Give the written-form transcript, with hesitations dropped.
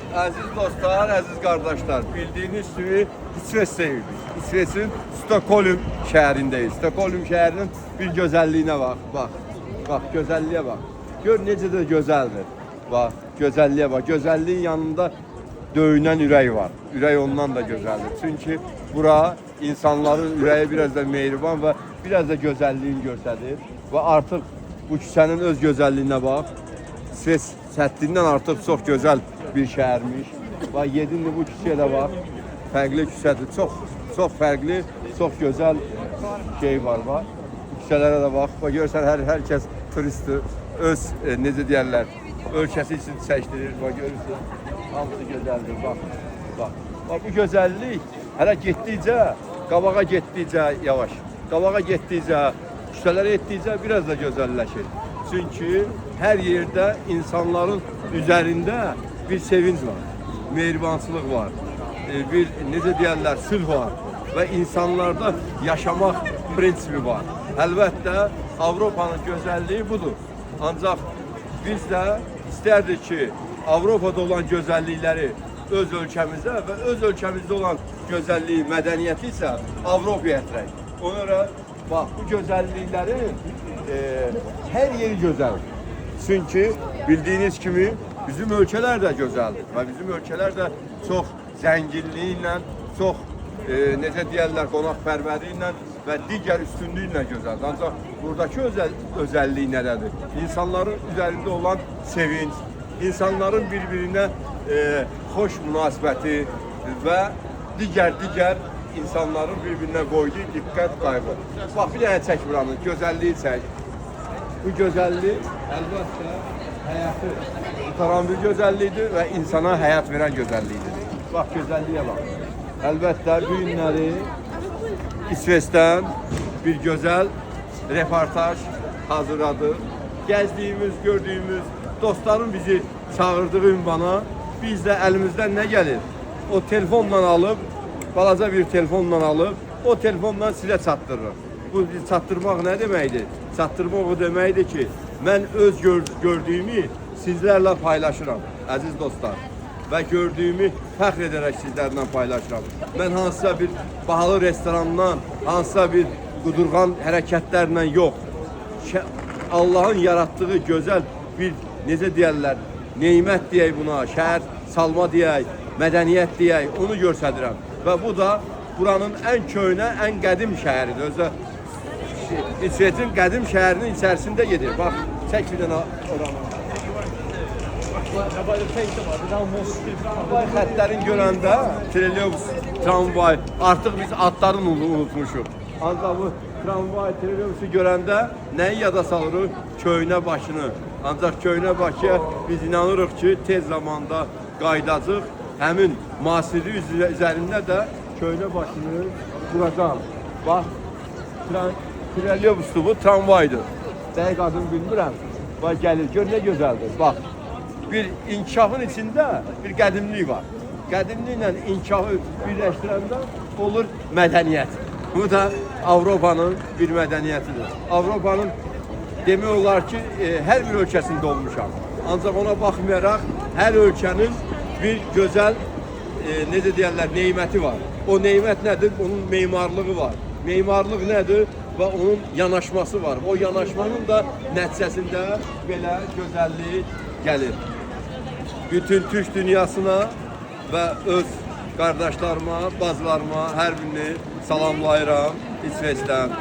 Əziz dostlar, əziz qardaşlar, bildiyiniz kimi İsveçdəyik biz. İsveçin Stockholm şəhərindəyik. Stockholm şəhərinin bir gözəlliyinə bax, bax. Bax, gözəlliyə bax. Gör necə də gözəldir. Bax, gözəlliyə bax. Gözəlliyin yanında döyünən ürək var. Ürək ondan da gözəldir. Çünki bura insanların ürəyi biraz da mehriban və biraz da gözəlliyini göstərir. Və artıq bu küçənin öz gözəlliyinə bax. İsveç həddindən artıq çox gözəl bir şəhərmiş. Və yedindir bu küçəyə də bax. Fərqli küçədir. Çox çox fərqli, çox gözəl şey var bax. Küçələrə də bax. Bax görürsən hər kəs turistdir. Öz necə deyərlər, ölkəsi üçün çəkdirir. Bax görürsən. Hamısı gözəldir. Bax. Bax. Bax bu gözəllik hələ getdikcə, qabağa getdikcə yavaş. Qabağa getdikcə, küçələrə etdikcə biraz da gözəlləşir. Çünki hər yerdə insanların üzərində bir sevinc var, mehribançılıq var, bir necə deyərlər, sülh var və insanlarda yaşamaq prinsipi var. Əlbəttə Avropanın gözəlliyi budur. Ancaq biz də istərdik ki, Avropada olan gözəllikləri öz ölkəmizə və öz ölkəmizdə olan gözəlliyi, mədəniyyəti isə Avropaya gətirək. Ona görə bax bu gözəlliklərin hər yeri gözəldir. Çünki bildiyiniz kimi bizim ölkələr də gözəldir və bizim ölkələr də çox zənginliyi ilə, çox necə deyərlər, qonaqpərvərliyi ilə və digər üstünlüyü ilə gözəldir. Ancaq buradakı özəllik nədədir? İnsanların üzərində olan sevinc, insanların bir-birinə xoş münasibəti və digər insanların bir-birinə qoyduğu diqqət, qayğı. Bax, bir dənə çək buranı, gözəlliyi çək. Bu gözəllik əlbəttə həyatı qurtaran bir gözəllikdir və insana həyat verən gözəllikdir. Bax, gözəlliyə bax. Əlbəttə, bu günləri İsveçdən bir gözəl reportaj hazırladıq. Gəzdiyimiz, gördüyümüz, dostların bizi çağırdığı ünvana biz də əlimizdən nə gəlir? O telefonla alıb, balaca bir telefonla alıb, o telefonla sizə çatdırırıq. Bu çatdırmaq nə deməkdir? Çatdırmaq o deməkdir ki, mən öz gördüyümü sizlərlə paylaşıram, əziz dostlar. Və gördüyümü fəxr edərək sizlərlə paylaşıram. Mən hansısa bir bahalı restorandan, hansısa bir qudurğan hərəkətlərlə yox. Allahın yaratdığı gözəl bir, necə deyərlər, neymət deyək buna, şəhər salma deyək, mədəniyyət deyək, onu göstərirəm. Və bu da buranın ən köhnə, ən qədim şəhəridir. Özü İsveçin qədim şəhərinin içərisində gedir. Bax, çək bir dənə oranı. Tramvay xəttlərini görəndə, trolleybus, tramvay, artıq biz adlarını unutmuşuq. Ancaq bu tramvay, trolleybusu görəndə nəyi yada salırıq? Köhnə Bakını. Ancaq köhnə Bakıya biz inanırıq ki, tez zamanda qayıdacaq. Həmin müasirlik üzərində də köhnə Bakını quracaq. Bax, trolleybusdur bu, tramvaydır. Dəqiq adını bilmirəm. Bax, gəlir, gör nə gözəldir. Bax, bir inkişafın içində bir qədimlik var. Qədimliklə inkişafı birləşdirəndə olur mədəniyyət. Bu da Avropanın bir mədəniyyətidir. Avropanın demək olar ki, hər bir ölkəsində olmuşam. Ancaq ona baxmayaraq hər ölkənin bir gözəl, necə deyərlər, neyməti var. O neymət nədir? Onun memarlığı var. Memarlıq nədir? Və onun yanaşması var. O yanaşmanın da nəticəsində belə gözəllik gəlir. Bütün Türk dünyasına və öz qardaşlarıma, bacılarıma hər birini salamlayıram İsveçdən.